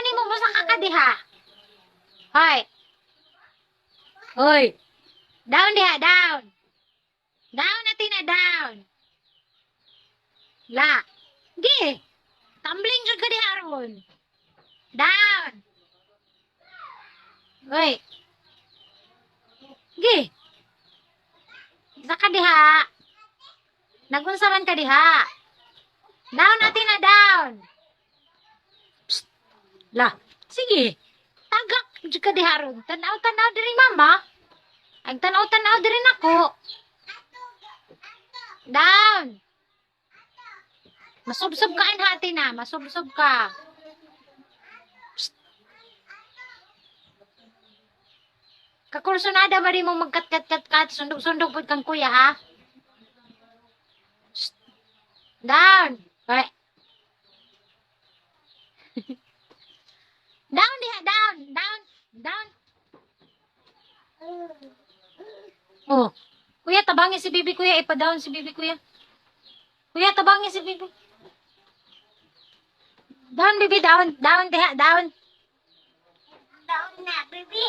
nimo mosaka ka diha? Hoy. Hoy. Down diha, down. Down na, Tina, down. La. Gi. Tumbling jud ka diha ron. Down. Hoy. Gi. Isa ka diha. Nagunsa man ka diha? Down na, Tina, down. Psst. La. Sige. Tagak jud ka diha ron. Tanaw-tanaw diri, mama. Ang tanaw-tanaw diri nako. Down. Masubsob ka anha, Tina. Masubsob ka. Psst. Kakursunada ba di mo magkat-kat-kat-kat? Sundog-sundog pud kang kuya, ha? Psst. Down. Ay. Down diha, down, down, down. Oh. Kuya, tabangi si baby, kuya. Ipa-down si baby, kuya. Kuya, tabangi si baby. Down, baby, down. Down, diha, down. Down na, baby.